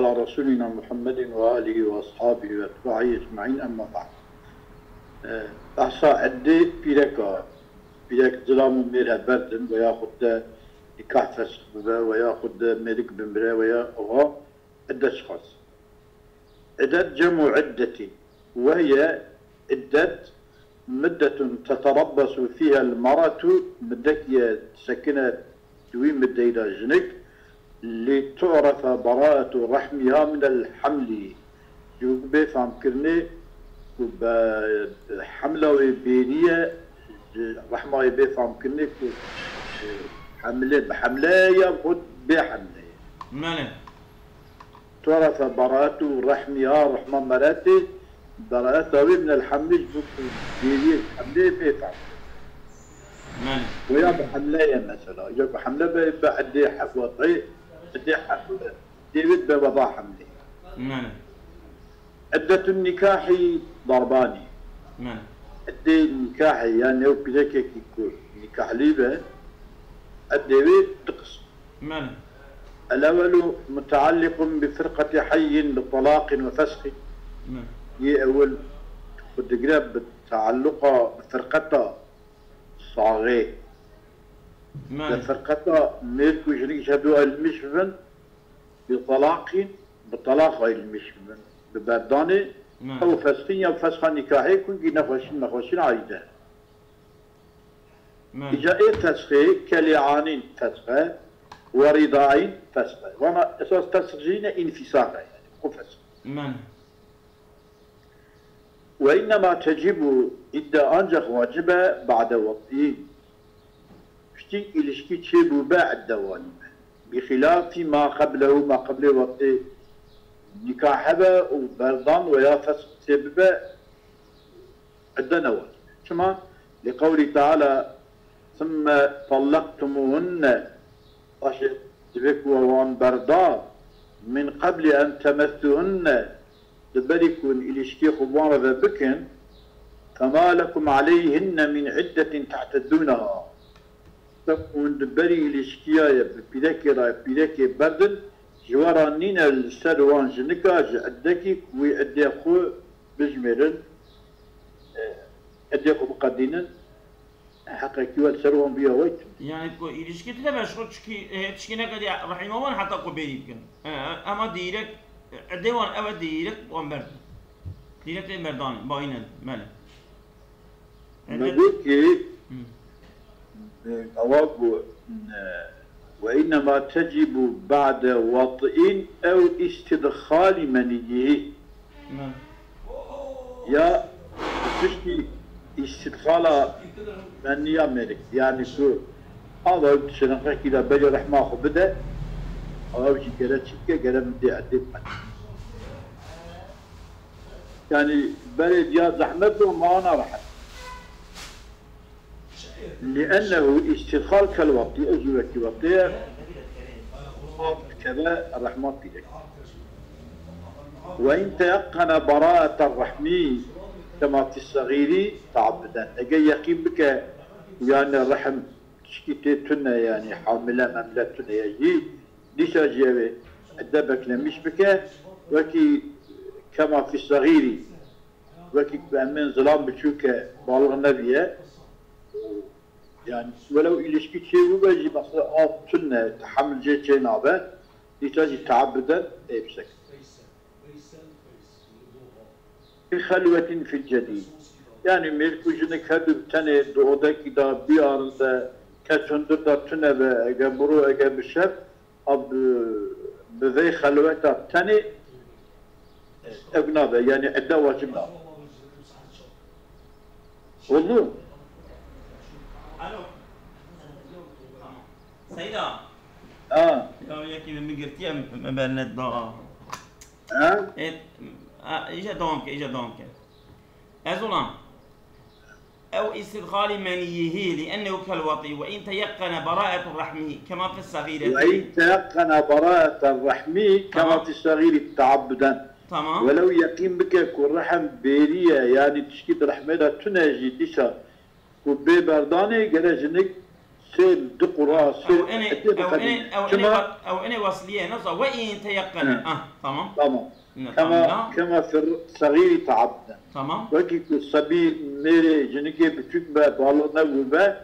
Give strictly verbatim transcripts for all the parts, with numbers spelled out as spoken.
على رسولنا محمد وآله وأصحابه وأتباعه أجمعين، أما بعد. E, Behsa eddê pîreka, pîrek zilam û mêr heberdin, ve yaxud de nikah fesx bibe, ve yaxud de mêrik bimire, ve ya oha edde çiqas. Edet cemu eddetin, ve hiye eddet مدة تتربص فيها المرأة, middek ye disekine di wî middeyî de jinik, لتعرف براءة رحمها من الحمل. Ji bo bê famkirinê ku be hemla wê bêrî ye, ji rehma wê bê famkirinê ku, e, hemle, bi hemle ye ya xwe bê hemle ye. Mele. تعرف براءة رحمها, rehma meretê, beraeta wê min el hemlê ji bo ku bêriyê hemlê bê fam. Mele. Wê ya bi hemle ye mesela. Ya ku hemle be, be edê he-, wadî, edê he-, dêvê be wada hemlê. Mele. Eddetun nikahî darbani. Mele. Edê nikahê, yani ew pîrekekî ku nikahlî be, edê wê du qism. Mele. الأول متعلق بفرقة حي بطلاق وفسخ. Mele. Yê ewil xwe digire bi tealluqa bi firqeta saxê. Mele. Bi firqeta mêrk û jinik ji hev du ayrılmış bibin, bi talaqîn, bi talaq ayrılmış bibin. Bi berdanê, Mele. Ew fesxîn ya fesxa nikahê ku gî nexweşîn, nexweşîn ayrî de. Mele. Îca ê fesxê, kelîanîn fesxe, we rîdaîn fesxe. Vana esas fesx jî ne înfîsax e, yani, ku fesx. Mele. وإنما تجب, îdde ancak wacib e, ba'de wadî. Piştî îlişkî çêbûbe, îdde wacib e. بخلاف ما قبله, ma qeblê wadî nikah hebe û berdan we ya fesx çêbibe, Edde ne wacib. Çima? لقوله تعالى ثم طلقتموهن. Paşê divê ku we wan berda, من قبل أن تمسوهن, di berî ku hûn îlişkê xwe bi wan re ve bikin, فما لكم عليهن من عدة تعتدونها. Hûn di berî îlişkiya ye bi pîrekê re, pîrekê berdin, ji we re nîne li ser wan jinika ji iddekî ku wî iddê xwe bijmêrin, e, iddê xwe biqedînin, heqekî we li ser wan bûya wayt. Yani ku îlişkî tune be, ji xwe çikî, e, tişkî nekediye rehîma wan heta ku bêrî bikin. E, ema dîrek, e, iddê wan ew e, dîrek wan berdin. Dîrek tê merdanê, bayîne, mele. Me got ki, Hı. e, ewa ku, e, وإنما تجب بعد وطئ أو استدخال منيه. Hı. Ya piştî îstidxala meniya mêrik, yani ku ava ew şirinqekî de berê rehma xwe bide, ava ew jî gere çi bike, gere min dê edê bike. Yani berê diya zehmet û mana rehet. لأنه استدخال كالوطي, ez jî wekî wetê ye, av dikeve rehma pîrek. وإن تيقن براءة الرحم كما في الصغير تعبدا. Eger yeqîn bike, yani rehim tişkî tê tune, yani hamile memle tune ye jî, dîsa jî ew ê edde beklemiş bike, wekî كما في الصغير, wekî ku em bên zilam biçûk e, balix nebiye, yani welew îlişkî çêbûbe jî, mesela av tune, tehemil jê çênabe, dîsa jî teabuden ê bisek. بخلوة في الجدي. Yani mêrik û jinik her du bi tenê di odekî de, bî arinde, kes hundir de tune be, eger bi ro, eger bi şev, a bi, bi vê xelweta tenê ev nabe, yani edde wacib nabe. Oldu? Alo. Tamam. Seyda. Ha. Ya yekî min girtiye, me bernet da. Ha? E, a, îca dewam ke, îca dewam ke. Ez olam. Ew istidxalî meniyihî li ennehu kel watî ve in teyeqqene baraetu rehmî kema fis segîreti. Ve in teyeqqene baraetu rehmî kema Tamam. fis segîri teabbuden. Tamam. Welew yeqîn bike ku rehm bêrî ye, yanî tişkî di rehmê de tune jî dîsa ku bê berdanê gere jinik sê, du qura, sê, Ew enê, etê bi ew qedî. enê, ew enê, Çima? wa- ew enê wesliyê ne za, we in teyeqqene. Hı. Ah, tamam. Tamam. Ne, Kema, tamam. kema fir sagîrî teabden. Tamam. Wekî ku sebî mêrê jinikê biçûk be, balo nebûbe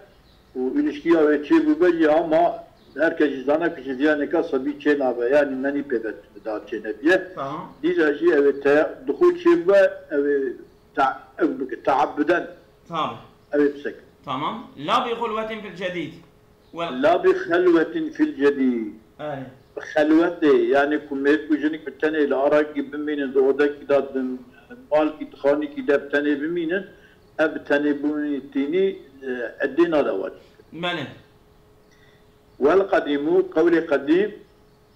û ilişkiya wê çêbûbe jî ama her kes jî zane ku ji viya nêka sebî çênabe, yanî menî pê ve da çênebiye. Tamam. Dîsa jî ew ê te-, dixwe çêbûbe, ew ê te-, ew bike, teabuden. Tamam. Ew ê bisekin. Tamam. La bi xulwetin fil cedîd. Wel- La bi xelwetin fil cedîd. Erê. Xelwetê, yanî ku mêr û jinik bi tenê li arakî bimînin, di odekî de, di malkî, di xanîkî de bi tenê bimînin, ev bi tenê bûnî tînî, e, edê nade wecib. Belê. Wel qedîmû, qewlê qedîm,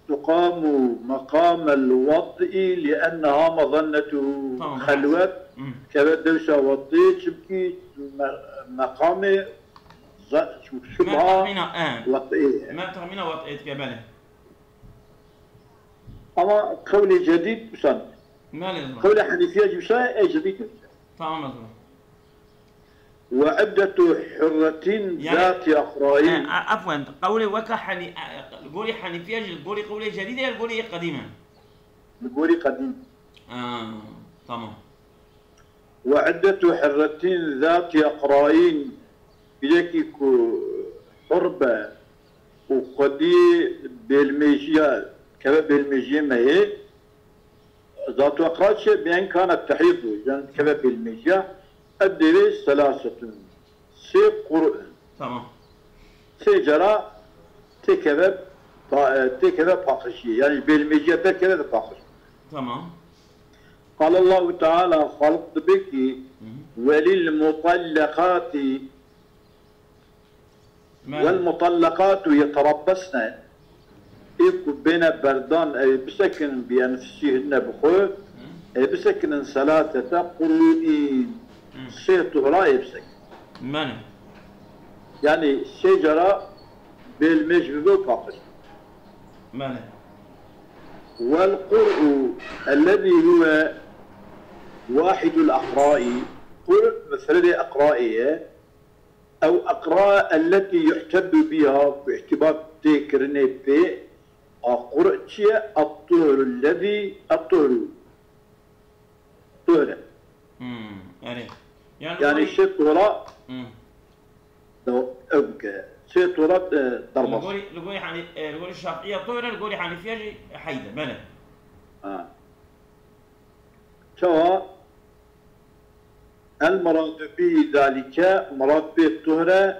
tuqamu meqamel wed'î li enneha mezannetuhu. Tamam, Xelwet, Hmm. keve dewşa wed'î, çimkî me-, meqamê za-, şubha Me tahmîna, e. wed'î ye. Me tahmîna wed'ê dike, belê. Ama qewlê cedîd wisa ne. Belê, zor. Qewlê Henîfiye jî wisa ye, ê cedîd wisa. Tamam, zor. Ve iddetu hurretin Yani- zati aqrain. E, e, efwen, qewlê weka Henî-, e, li gorî Henîfiye jî, li gorî qewlê cedîd e, li gorî yê qedîm e? Li gorî qedîm. Ha, tamam. Ve iddetu hurretin zati aqrain. Yekî ku hur be û xwedî bêlmêjiya, keve bêlmêjiyê me yê. Zatu aqra çi? Bi en kana tehîdu, yan keve bêlmêjiya. Ev dêrê selasetun. Sê qur'in. Tamam. Sê cara têkeve pa-, e, têkeve paqijiyê. Yanî bêlmêjiya derkeve de paqij. Tamam. Qal Allahu Teala, Xaliq dibê kî, Hı hı. Welil mutallekati Belê. Wel mutallekatu yeterebbesne. Ê ku bêne berdan, ew ê bisekinin bi enfusîhinne bi xwe, ê bisekinin selasete qurûîn. Hı. Sê tuhra ê bisekinin. Belê. Yanî sê cara bêlmêj bibe û paqij. Belê. Wel qur'u ellezî huve wahidul aqra'i. Qur mufredê aqra'i ye. Ew aqra elletî yu'teddu biha, ku îtîbar tê kirinê pê, a qur çi ye? At-tuhru lezî, at-tuhru. Tuhre. Hmm, erê. Yani, Yani li gorî- sê tora Hmm. da ew bike. Sê tora, e, Li derbas. gorî, li gorî Hanî-, e, li gorî Şafiya tuhre, li gorî Hanifiya jî heyde, belê. Ha. Çawa? El muradu bi zalike, murad bi tuhre,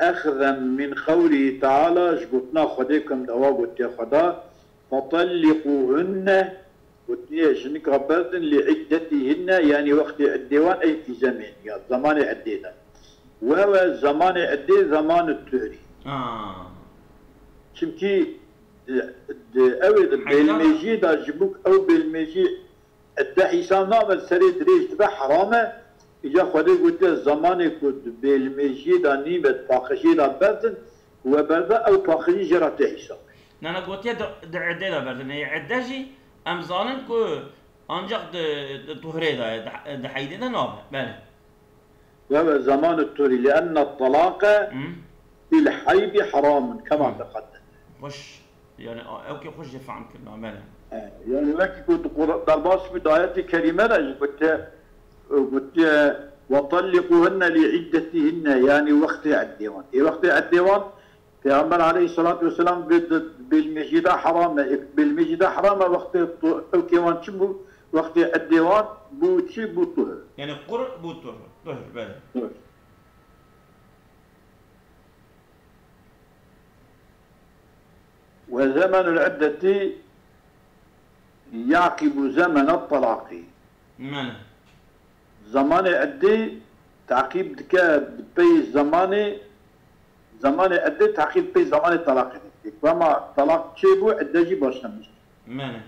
exzen min qewlihi teala, ji gotina Xwedê ku em ewa gotiye Xweda, fetalliquhunne, gotiye jinika berdin, li iddetihinne, yanî wextê iddê wan ey fî zemên, ya zemanê iddê de. Wewe zemanê iddê zemanê tuhrî. Ha. Çimkî di, di, ew ê di Heyda. bêlmêjiyê de ji bo ew bêlmêjî Edde hîsab nabe, serê dirêj dibe, heram e. Îca Xwedê gotiye, zemanê ku di bêlmêjiyê de nîme, di paqijiyê de berdin, we berda, ew paqijî jê re tê hîsabê. Nana gotiye di, di edê de berdin. Ê edde jî em zanin ku ancak di, di tuhrê de ye, di, di heydê de nabe. Belê. Ve ve zemanê turî, li enne talaqe Hı. fil heydi heramun, kema Hı. teqaddem. Xweş. Yani, ew kê xweş jê fehm kirina, belê. E, yani wekî ku di Qur-, derbas bû di ayetê kerîme de jî gotiye, gotiye, "Ve talliquhunne li iddetihinne", yani wextê eddê wan. Ê wextê eddê wan, Peygamber aleyhissalatu vesselam vê di bêlmêjî de heram e. Ê bêlmêjî de heram e, wextê tu-, ew kê wan çi bû? Wextê eddê wan bû çi? Bû tuhur. Yani qur bû tuhur. Tuhur, belê. Tuhur. Ve zemenul iddeti yaqibu zemene talaqi. Belê. Zemanê eddê taqîb dike, di pey zemanê, zemanê eddê taqîb pey zemanê talaqê dike. Ku ema talaq çêbû, edde jî başlamiş. Belê.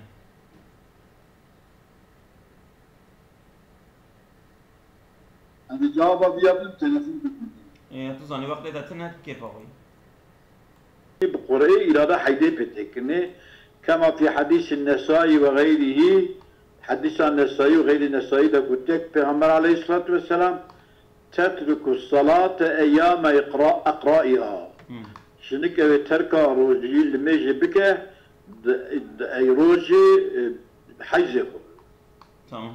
Em ê cewaba viya bidin, telefon bikin. Ê, tu zanî, wextê de tine kêfa xwe. Bi Qur'ê îrada heydê pê tê kirinê. Kema fî hedîsî Nesayî ve xeyrîhî, hedîsa Nesayî û xeyrî Nesayî de gotiye ku Pêxember aleyhissalatu vesselam, "Tetruku salate eyyame iqra-, eqraiha." Hı. Jinik ew ê terka rojî limêjê bike, di, di ey rojê, e, heyzê xwe. Tamam.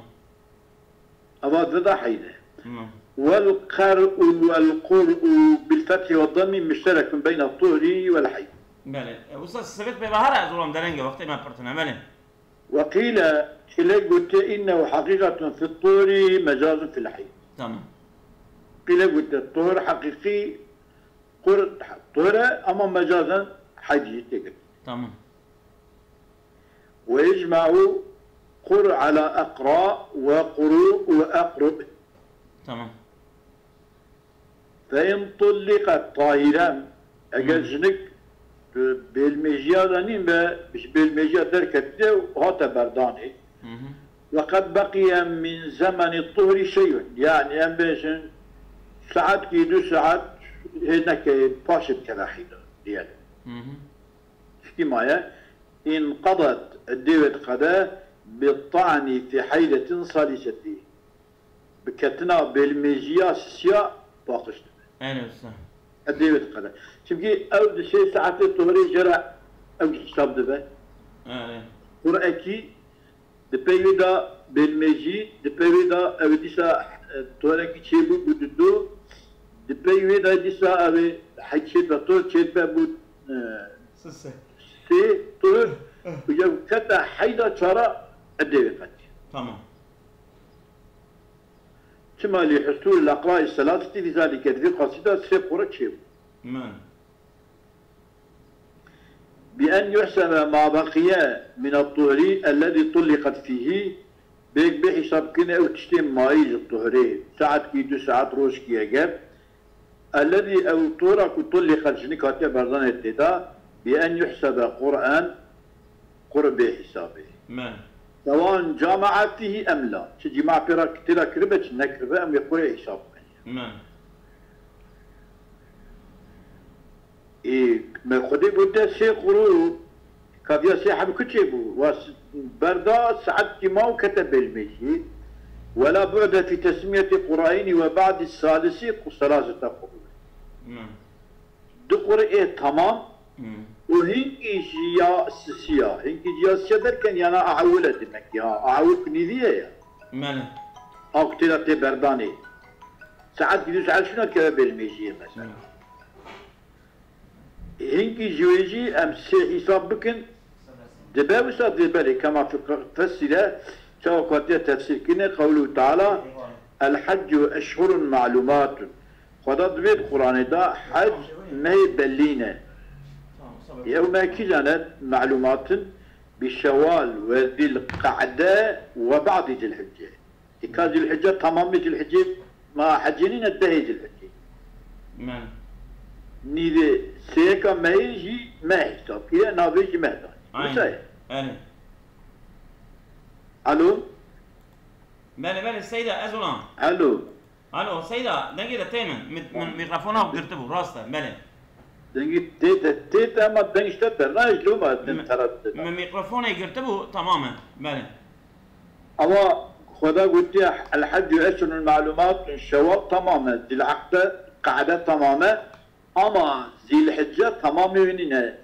Eva dida heyde. Tamam. Wel qer'u wel qur'u bil fethi ve dammi müşterekun beyne tuhri vel heyd. Belê. E, usta, sivit pê bahara ez olam derenge wextê me pirtine, belê. Ve qîle, qîle gote innehu heqîqetun fit tuhri mecazun fil heyd. Tamam. Qîle gote tuhur heqîqî qur, tuhur e ama mecazen heyd jî tê girtin. Tamam. Ve ecma'u qur ala aqra ve quru ve aqrub. Tamam. Fe in tulliqet tahiren, eger Hı. jinik, e, bêlmêjiya de nîn be, ji bêlmêjiya derketiye û hate berdanê. Hı hı. Ve qed beqiye min zemeni tuhri şeyun. Yani em bêjin saetkî du saet hê neke paşê bikeve heyda diyelim. Hı hı. Çikî maye, inqadat, eddê wê diqede, bi ta'ni fi heydetin saliseti. Bi ketina bêlmêjiya sisiya paqij dibe. Erê usta. Eddê wê diqede. Çimkî ew di sê saetê tohirê jê re ew hîsab dibe. Erê. Qurekî di pey wê de bêlmêjî, di pey wê de ew dîsa, e, tohrekî çêbû bû didu, di pey wê de dîsa ew ê heyt çêdibe tohir çêdibe bû, e, Sise. sê tohir, û ew kete heyda çara eddê wê qetî. Tamam. Çima lî husûl leqrayî selatitî vî zalîke di vî qasî de sê qure çêbû. Min. Bi en yuhsebe ma beqiye min at-tuhri ellezî tulliqet fîhî, bêk bê hîsab kine ew tiştê mayî ji tuhrê, saetkî, du saet, rojkî eger, ellezî ew tora ku tulliqet jinik hatiye berdanê tê de, bi en yuhsebe qur'en, qur bê hîsabê. Me. Sewan camea fîhî em la. Çi cîma pê re tê de kiribe, çi nekiribe, em wê qurê hîsab bikin. Me. Ê, me Xwedê gote sê quru, kaviya sê heb ku çêbû. Wa s-, berda saetkî ma û kete bêlmêjî. Wela bu'de fî tesmiyetî qurayînî ve ba'dî salisi ku selasete quru. Me. Du qurê ê tamam Hmm. û hinkî jî ya sisiya. Hinkî jî ya sisiya derken yana a ewil e demek ya. A ewil ku nîvî ye ya. Mele. A ku tê de tê berdanê. Saet gidiş saet şuna keve bêlmêjiyê mesela. Mele. Hinkî ji wê jî em sê hîsab bikin. Dibe wisa dê belê kema fessîre, çawa ku hatiye tefsîr kirinê, qewlû Teala, El heccu eşhurun ma'lumatun. Xweda divê di Quranê de hec mehê bellî ne. Ew meh kîjan e? Ma'lumatun bi Şewal ve Zîl Qe'de ve ba'dî Zîl Hicce. Hika Zîl Hicce tamamê Zîl Hicce ma hecê nîne dehê Zîl Hicce. Men. Nîvê sêyeka mehê jî meh hesab kiriye, navê jî meh danî. Aynen. Wisa ye. Erê. Alo? Belê, belê, Seyda, ez olam. Alo? Alo, Seyda, dengê de tê min. Min, min mîkrofona girtibû, rast e, belê. Dengê tê de, tê de ama deng ji te dernayê, ji loma din tera dide. Min mîkrofonê girtibû, tamam e, belê. Ama Xweda gotiye, El-Heccu eşhurun ma'lumatun, Şewal tamam e, Zîl-Eqde, Qe'de tamam e, ama Zîl-Hicce tamamê wê nîne.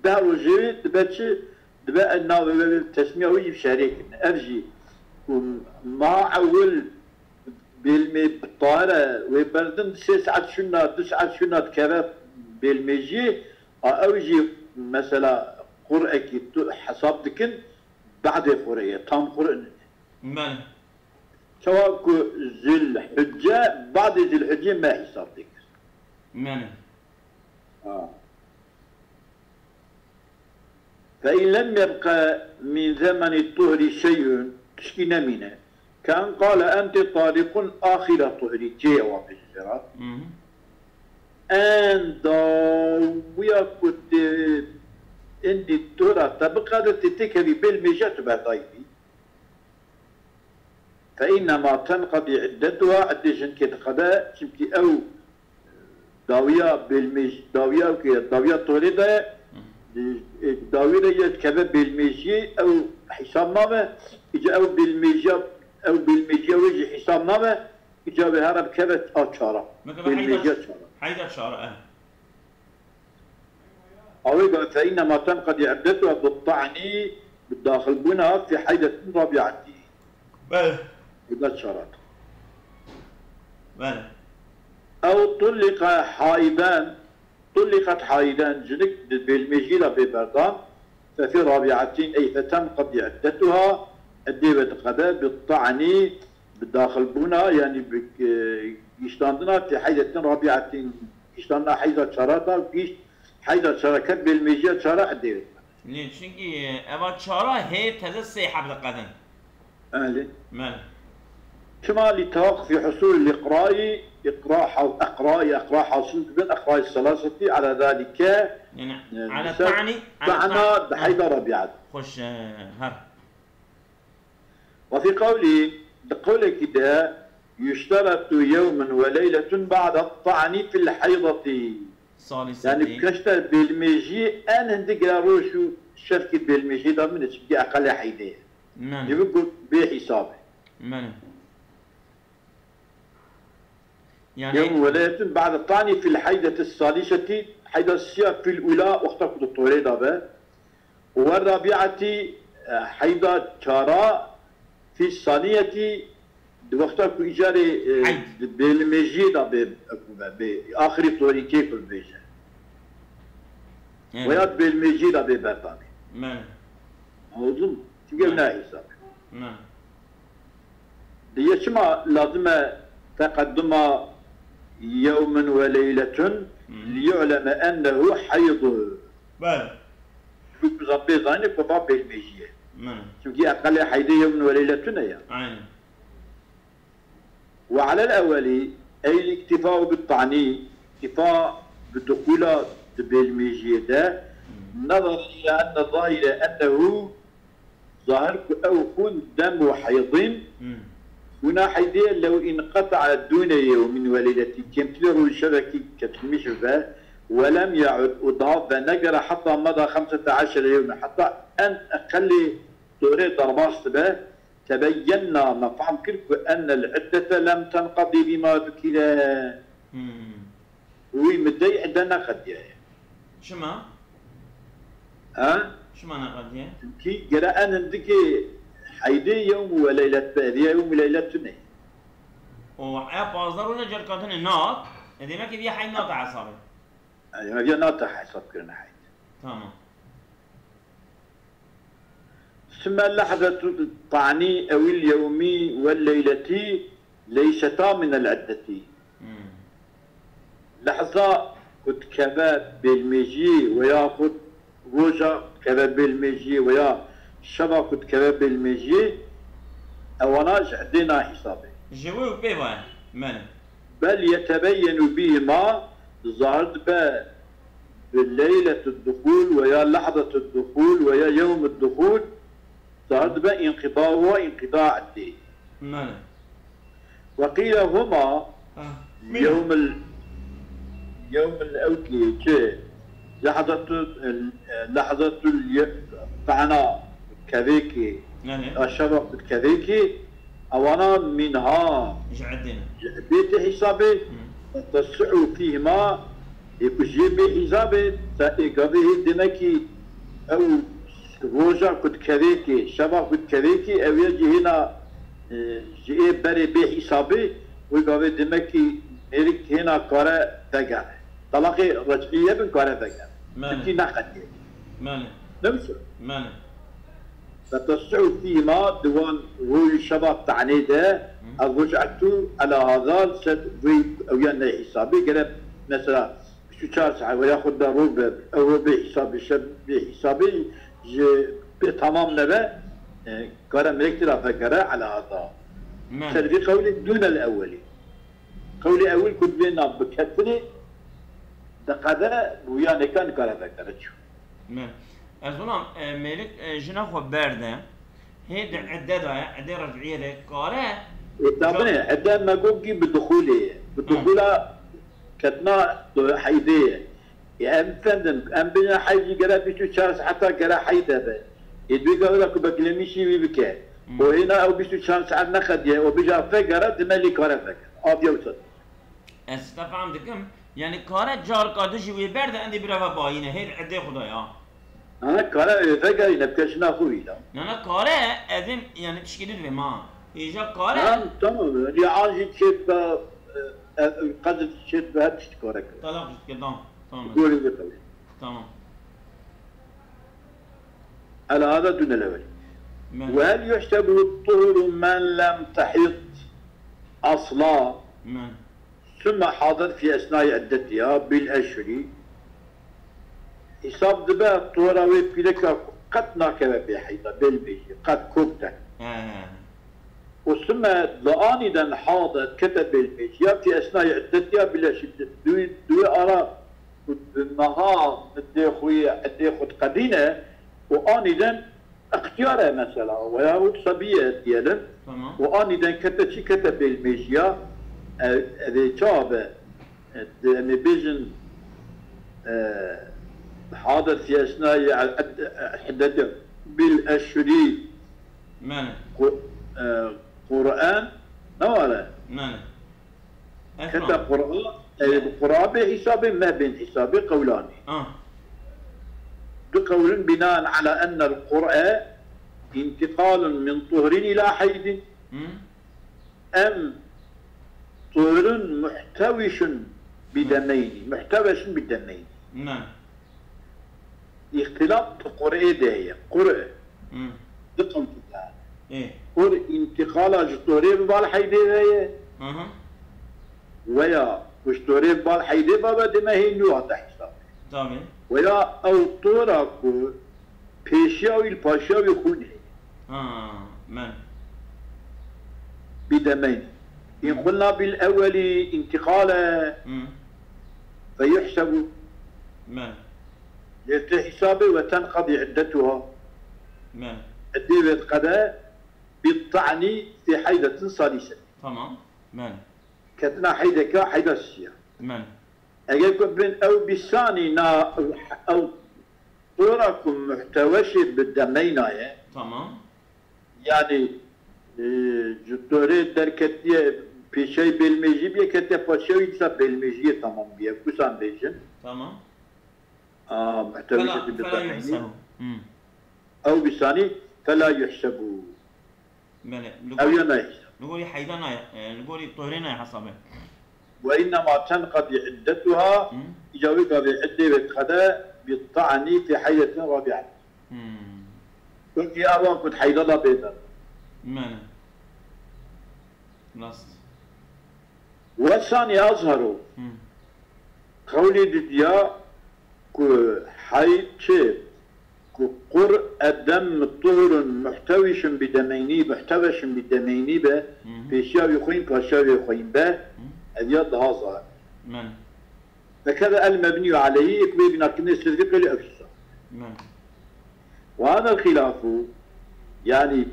Deh rojê wê dibe çi? Dibe navê wê, wê tesmiya wê jî bi şerê kirine. Ev jî ku meha ewil bêlmê bi tahir e, wê berdin sê saet şûna, du saet şûna dikeve bêlmêjiyê, a ew jî mesela qurekî tu hesab dikin, Be'dê xurê ye, tam xure nîne. Belê. Çawa ku Zilhicce, be'dê Zilhicce me hîsab dikir. Belê. Ha. Fe in lem yebqe min zemenî tuhri şey'un, tişkî nemîne. Ke en qale ente taliqun axîra tuhri, cê ye wa bêje jê re. Hı hı. En dawiya ku tê êndî tu ra te biqede, tê têkevî bêl mêje tu berdayî bî. Fe innema tenqedî iddetuha, eddê jinkê diqede, çimkî ew dawiya bêlmêj-, dawiya ew ke dawiya torê de ye, Hı. e, dawî re ye dikeve bêlmêjiyê, ew hîsab nabe, îca ew bêlmêjiya, ew bêlmêjiya wê jî hîsab nabe, îca wê here bikeve a çara. Bikeve Bêlmêjiya heyda, çara. Heyda çara, e. Awê ga fe innema tenqedî iddetuha bi ta'ni bi daxilbûna fi heydetin rabi'etî. Bele. Heyda çarat. Bele. Ew tulliqa hayden, tulliqat hayden, jinik di bêlmêjiyê de bê berdan, fe fi rabi'etin ey fe tenqedî iddetuha, iddê wê diqede bi ta'ni, bi daxilbûna, yanî bi, e, giştandina fi heydetin rabi'etin, giştandina heyda çarata, gişt heyda çara ket bêlmêjiya çara iddê wê. Lê çunkî, e, eva çara hê teze sê heb diqedin. Belê. Belê. Çima li tewaqqufi husul iqrayî, iqra ha-, iqrayî, iqra hasil dibin, iqrayî selaseti ala zalike, Yani, e, ala misal, ta'ni, ala ta'na ta'ni. Di heyda rabi'et. Xoş, e, her. Ve fî qewlî, di qewlekî de, yuşteretu yewmun ve leyletun ba'de ta'ni fil heydeti. Salîsetî. Yani, keşte bêlmêjiyê en hindik ya roj û şevkî bêlmêjiyê de min e, çimkî eqelê heydê ye. Mene. Dî bi got bê hîsab e. Mene. Yani Yewm welayetin ba'de tani fil heydeti salisetî, heyda siya fil ula wexta ku di torê de be. Û we rabi'etî, e, heyda çara fî saniyetî di wexta ku îcarê, e, Heyd. Di bêlimêjiyê de bê, bê, bê axirî torîkê ku bêje. Evet. Veya di bêlimêjiyê de bê berdanê. Mene. Anladın mı? Çünkü ev ne hesap. Mene. Diye çima lazim e teqedduma yewmin ve leyletun Hı. Li yu'leme ennehu heydu. Bele. Hukm zan bê zanî ku va bêlmêjiyê. Mene. Çünkü eqelê heydê yewmin ve leyletun e ya. Aynen. Ve alel ewweli, ey iktifa'u bit ta'ni, iktifa bi duhula di bêlmêjiyê de, Hmm. Nezara ila enne zahire ennehu, zahir ku ew xûn demu heydin, Hmm. Xûna heydê lew inqeta'a dûne yewmin ve leyletî, kêmtirî roj şevekî ketilmiş be, ve lem ya'ud, û daha venegere heta meda xemsete eşere yewme, heta en eqelî torê derbas dibe, tebeyyenna, me fehm kir ku ennel iddete lem tenqedî bîma zukîre. Hmm. Wî middeyî idde neqediyaye. Çima? Ha? Çima neqediye? Çünkü gere en hindikê heydê yewm ve leylet be, ev yewm ve leylet tune. O, e, pazdeh roja cerkatine nat, e, demek ki bir heyd nat hesabı. Yani, ev ya nat hesab kirine heyd. Tamam. ثم لحظة الطعن أو اليوم والليلة ليستا من العدة. Hmm. Lehza ku dikeve bêlmêjiyê veya ku roja dikeve bêlmêjiyê veya şeva ku dikeve bêlmêjiyê, ewana ji edê nahîsabê. Ji wê û pê ve ye. Mene. Bel yetebeyyenu bîhima, zahir dibe bi leyletud duhul veya lehzetud duhul veya yewmud duhul, zahir dibe înqida wa înqida eddê. Mene. Ve qîle huma Ha. Mîna. Yewmil, yewmil ewkî çi? Lehzetul, lehzetul ye-, ta'na kevêkî, Yani. Ya şeva kevêkî, ewana minha. Ji eddê ne. Ji eddê te hesabê, Hı. Tesihu fîhima, ê ku jê bê hesabê, te ê gavê hê demekî ew roja ku dikevêkê, şeva ku dikevêkê, ew ya jî hêna, e, ji ê berê bê hesabê, wê gavê demekî mêrik hêna kare vegere. Talaqê rec'iye bin kare vegere. Mene. Çünkü neqediye. Mene. Ne biçim? Mene. Fetasihû fîhîma, di wan roj û şeva te'nê de, Hı. Erric'etu ela hada, ser vê ew ya ne hesabê, gere mesela bîst û çar saet veya xwe de roj be, ew roj bê hesabê, şev bê hesabê, ji bê tamam nebe, e, kare mêrik tira vegere ela hada. Mene. Ser vê qewlê dûnel ewwelî. Qewlê ewil ku divê nav biketinê, diqede, bi wiyanêka nikare vekere çû. Me. Ez wana, e, mêrik, e, jina xwe berde, hê di edde de ye, edê rec'iyê de kare. E, tabine, edde me got kî bi dixûlê ye. Bi Hı. Dixûla ketina do-, heydê ye. Ê, em fendim, em bêjin heyd jî gere bîst û çar saeta gere heyd hebe. Ê, duyê gavê de ku beklemîşî wî bike. Hmm. O hêna ew bîst û çar saet neqediye, o bêje vegere, dime lê kare vegere. Aviya wisa. Ez te fehm dikim, Yani kare carka du jî wê berde endê bireve bayîne. Hêr edê xwe da ya. Ha, kare vegerîne bi keşina xwe wî da. Nana kare evim yani tişkî du divê ma. Hêja kare. Ha, tamam. Ya an jî çêt be, e, e, qedir çêt be her tişt kare kir. Talaq jî dike, tamam. Tamam. Gorî vê qewlê. Tamam. Ela hada dune level. Men. Ve hel yuhsebu tuhuru men lem tehid asla. Men. Sümme hadir fi esnayî iddetiha bil eşhurî. Hîsab dibe tora wê pîreka ku qet nakeve bê heyda, bêlmêjî, qet kok de. He. Û sümme li anîden hade kete bêlmêjiya fi esnayî iddetiha bil eşhurî. Di wê, di wê ara ku di meha iddê xwe yê, iddê xwe diqedîne û anîden extiyar e mesela, veya wek sebî ye diyelim. Tamam. Û anîden kete çi, kete bêlmêjiya, e, evê çawa be? E, di, em ê bêjin, e, hade fi esnayî ed-, ed-, hiddete bil eşhurî. Mene. Ku-, e, Kur'an ne were? Mene. Heta Qur'a, e, bi Qur'a bê hesabê, me bên hesabê qewlanê. Ah. Du qewlin binaen ala ennel Qur'a intiqalun min tuhrin ila heydin. Hmm. Em tuhrin muhtewişun bi demeyni. Muhteweşun bi demeyni. Ne. Îxtilaf di Qur'ê de heye. Qur' Hmm. di qewlî de. Ê. Qur' întîqala ji torê bi bal heydê ve ye. Aha. Weya ku ji torê bi bal heydê ve ve dime hê nû hate hesabê. Tabii. Weya ew tora ku pêşiya wî li paşiya wî xwîn heye. Ha, men. Bi demeyn. În qulna bil ewwelî întîqale Hmm. fe yuhsebu. Men. Lê tu hesabê ve tenqedî iddetuha. Men. Eddê wê diqede bi ta'ni fi heydetin salîse. Tamam. Men. Ketina heydeka heyda sisiya. Men. Eger ku bin ew bisanî na ew tora ku muhteweşê bi demeyna ye. Tamam. Yani, e, ji torê derketiye pêşey bêlmêjî biye, ketiye paşiya wî dîsa bêlmêjiyê tamam biye. Kusan bêjin. Tamam. A, muhtewî Fela, ketiye bi fela demeyni. Yuhsebu. Hmm. Ew bisanî fela yuhsebu. Belê. Li Ew gorî, ya nayê. Li gorî heyda nayê, e, li gorî tohrê nayê hesabê. Ve innema tenqedî iddetuha, Hı. îca wê gavê iddê wê diqede bi ta'ni fi heydetin rabi'et. Hmm. Wekî ewa ku di heyda da bêdar. Mene. Rast. Ve sanî azharu. Hmm. Qewlê didiya ku hey çi, ku qur edem tuhurun muhtewişun bi demeynî, muhteweşun bi demeynî be, Hı hı. pêşiya wî xwîn, paşiya wê xwîn be, Hı. ev ya daha zahir. Men. Fekede el mebnî aleyhî, yek wê bînakirinê sirvî qêlî ew çiza. Men. Ve hadel xîlafu, yani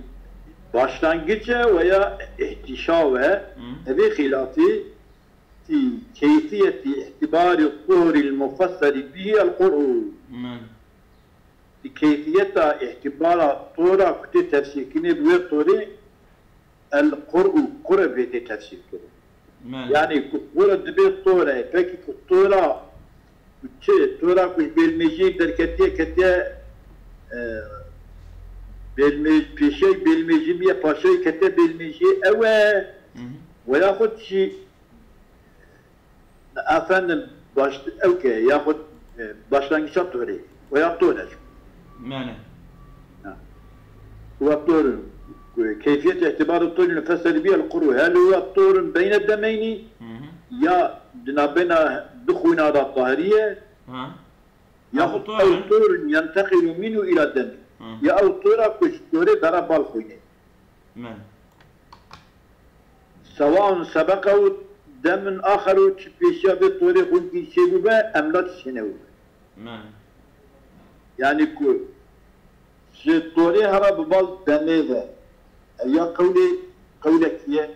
başlangıç e veya ihtişav e, Hı. evê xîlafî fi keyfiyeti îhtibari tuhuril mufesseri bihi el qur'u. Men. Di keyfiyeta îhtibara tora ku tê tefsîrkirinê bi wê torê el qur'u, qur'e bê tê tefsîrkirin. Men. Yani ku qur'e dibe tora, peki ku tora ku çi, tora ku ji bêlmêjiyê derketiye, ketiye, e, bêlmê-, pêşey bêlmêjî biye, paşey ketiye bêlmêjiyê ew e. Hı hı. Veya xwe çi Efendim, baş, ew ke, yaxud, e, başlangıça torê, veya tor e. Mene. Ha. Ve tor, e, keyfiyet itibarı tor nefeseri bi el quru. Hel huve tor beyne demeyni, Hı hı. ya dinabena du xwîna da tahiriye, Ha. Yaxud Ew tor ew in. tor yenteqilu minhu ila demi. Hı. Ya ew tora ku ji torê bera bal xwînê. Men. Sewaun sebeqehu demin axeru çi pêşiya vê torê xwînkî çêbûbe, em la çi çênebûbe. Men. Yani ku ji torê hera bi bal demê ve, ev ya qewlê, qewlekî ye.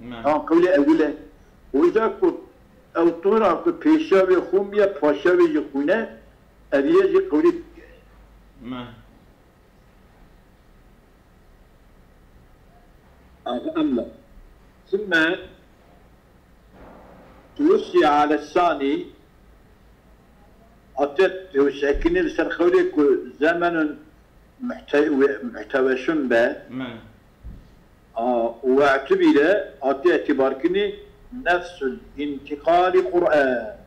Me. Tam qewlê ewil e. Û îca ku ew tora ku pêşiya wê xwîn biye, paşiya wê jî xwîne, ev yê jî qewlê dike. Me. Ama sümme Tuwusiye ale sani, hatiye tewsîyekirinê li ser qewlê ku zemenun muhte-, muhteweşun be. Me. A, û we'tibîre hatiye îtîbarkirinê nefsul întiqalî qur'e.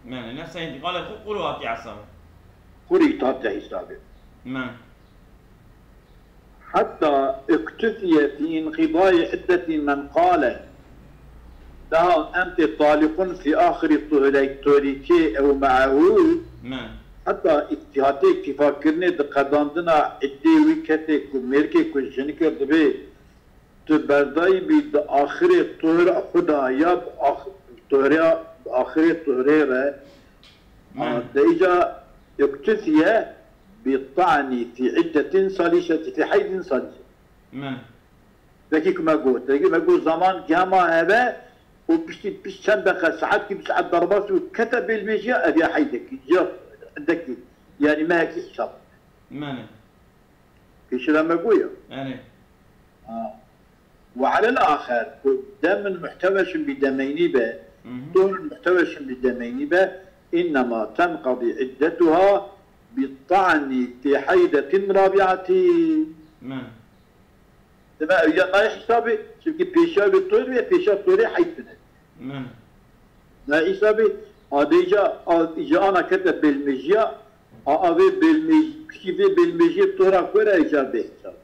Me, nefsa întiqalê xwe qurû hatiye hesabê. Qurî hatiye hesabê. Me. Heta iktifiye fî înqidayî iddetî men qale. Daha em tê taliqun fî axirî tuhrey torîkê ew me'ehu. Me. Heta îktîhatê îktîfakirinê di qedandina iddê wî kesê ku mêrikê ku jinikê dibê tu berdayî bî di axirê tuhra xwe de ya bi ax-, tuhra, bi axirê tuhrê re. Me. A, de îca iktifiye bi ta'ni fî iddetin salîşeti, fî heydin salîşeti. Me. Wekî ku me got, wekî me got zaman gema hebe û piştî, pişt çend deqe, saetkî, bi saet derbas û kete bêlmêjiya, ev ya heydekî, ya hindekî, yanî mehekî hesab. Me ne. Pêşî re me goya. Erê. Ha. Ve alel axer, ku demin muhteweşin bi demeynî be, Mhm. Tuhrun muhteweşin bi demeynî be, innema tenqadî iddetuha bi ta'ni fî heydetin rabi'ati. Me. Deme ew ya nayê hesabê, çimkî pêşiya wê tuhr be, pêşiya tuhrê heyd tune. Me. Nayê hesabê, a dêja, a, îja ana kete bêlmêjiya, a, a vê bêlmêj-, piştî vê bêlmêjiyê tora ku re îja bê hesab.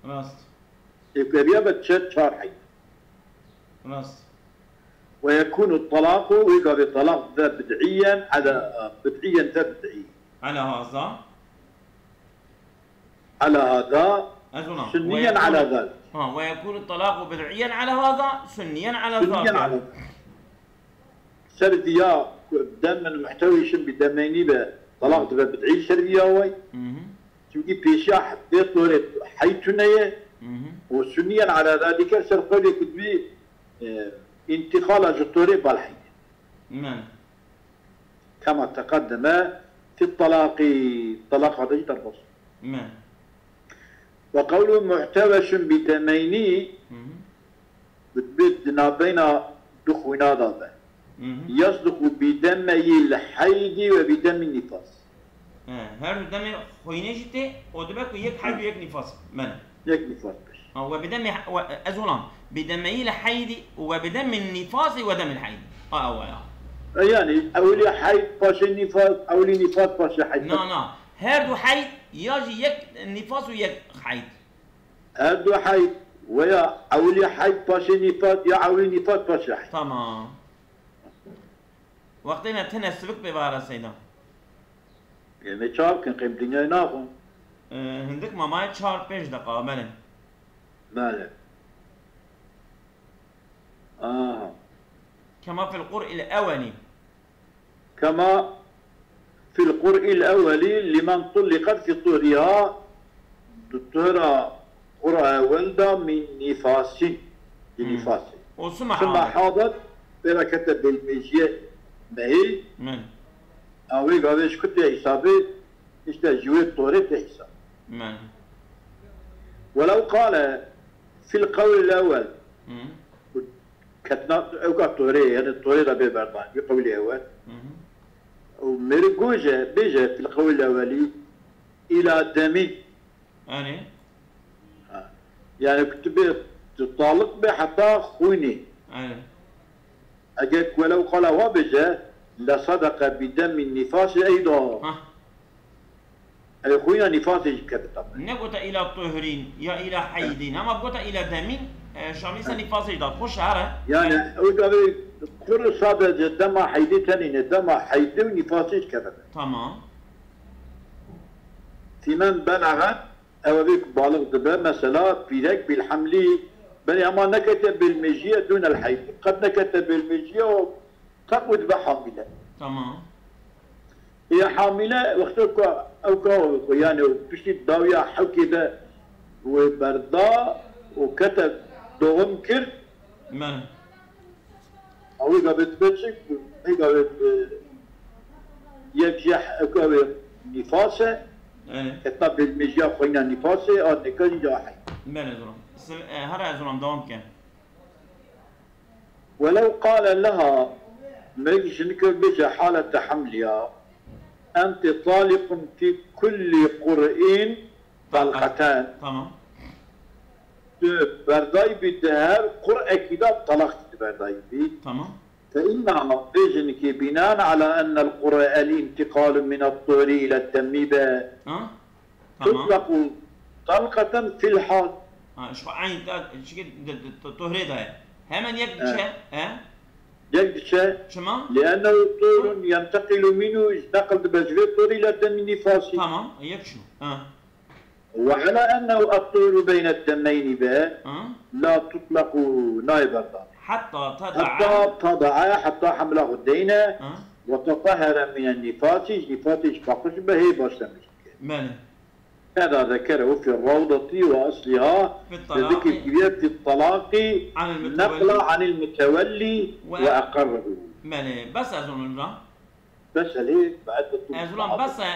Rast. Ê ku eviya be çe-, çar heyd. Rast. Ve yekûnu talaqu, wê gavê talaq ve bid'iyen ala, bid'iyen ve bid'i. Ala haza. Ala haza, Ez ona. Sünniyen Ve yekûnu ala zal. Ha, ve yekûnu talaqu bid'iyen ala haza, sünniyen ala Sünniyen zaka. Ala zal. Ser viya ku demin muhtewîşin bi demeynî be, talaq dibe bid'î ser viya way. Hı hı. Çimkî pêşiya vê torê heyd tune ye Hı hı. û sünniyen ala zalike ser qewlê ku dibî, e, întiqala ji torê bal heyd. Men. Kema teqeddeme fi talaqî, talaqa de jî derbas. Men. Ve qewlu muhteweşun bi demeynî Hı hı. bi, bi di navbeyna du xwîna de be. Hı hı. Yasduqu bi demeyî l heydî ve bi demî nîfas. He, her du demê xwînê jî tê, o dibe ku yek heyd û yek nîfas. Men. Yek nîfas beş. Ha, we bi demê, we, ez olam. Bi demeyî l heydî, we bi demî nîfasî, we demî l heydî. Ha, ew ya. E, yani, ewilî heyd paşê nîfas, ewilî nîfas paşê heyd. Na, na. Her du heyd, ya jî yek nîfas û yek heyd. Her du heyd, veya ewilî heyd paşê nîfas, ya ewilî nîfas paşê heyd. Tamam. Wextê me tine sivik pê vare seyda. Em ê çawa bikin, qêm dinyayê naxwin. Ee, hindik mamaye çar pênc deqa, belê. Belê. Aha. Kema fil qur'il ewelî. Kema fil qur'il ewelî limen tulliqet fi tuhriha, di tuhra qur'a ewel de min nîfasî, bi Hmm. nîfasî. O suma Suma hadet. Hadet, pêra kete bêlmêjiyê mehî. Min. A wê gavê ji ku tê hesabê, işte ji wê torê tê hesab. Min. Welew qale fil qewlil ewel. Hmm. Ketina ewka torê, yani torê de bê berdan, wî qewlê ew e. Hı hı. Û mêrik goje, bêje fil qewlil ewelî, îla demî. Erê. Ha. Yani ku tu bê, tu taliq bê heta xwînê. Erê. Eger ku welew qala wa bêje, le sadaqa bi demî nîfasî eyda. Hah. Ew xwîna nîfasê jî kevita me. Negota îla tuhrîn ya îla heydîn, ama gota îla demîn, e, şamîsa nîfasê jî da. Xweş e, here. Yani, ew gavê kur sadece dema heydê tenîne, dema heydê û nîfasê jî keve me. Tamam. Fîmen belaxet, ew ê ku balix dibe, mesela, pîrek bîl hemlî, belê ama nekete bêlmêjiye dûnel heyd. Qet nekete bêlmêjiye û Teq û dibe hamîle. Tamam. Ê hamîle wexto ku ew ka, yani piştî dawiya hewkê de wê berda û kete doğum kir. Me. Ew ê gavê dibe çi? Ê gavê, e, yek jê ew gavê nîfas e. Evet. Keta bêlmêjiya xweyna nîfasê, a nêka jî ca heyd. Belê, zoram. Sil-, e, here zoram, dewam ke. ولو قال لها, merg jinike bêje halete hemliya, enti talikun fî kullî qur'în talqeten. Tamam. Tu berdayî bî di her qur'ekî de talaq tu berdayî bî. Tamam. فإنها, vê jinekê, بناء على أن القرء الانتقال من الطهر إلى الدم be, Ha? Tamam. تطلق طلقة في الحال. Ha, şu aynı da, şu de, de, de, tohrê da ye. Hemen yek diçe, he? Yek diçe, Çima? لأنه طهر ينتقل منه, ji neql dibe ji vê torî, إلى دم النفاس. Tamam, yek şu. Ha. وعلى أنه الطهر بين الدمين be, Ha? لا تطلق, nayê berdan. Hatta حتى tada'a. تضع, heta hemla xwe deyne, Ha? وتطهر من النفاس, ji nifasê ji paqij be hê başlamiş dike. Belê. هذا ذكره في الروضة وأصلها, في الطلاق. Dizikê kiriye في الطلاق, عن المتولي. نقلا عن المتولي و- وأقره. Belê. Bes ez onu lan. بس هلي بعد Ez lan bes e,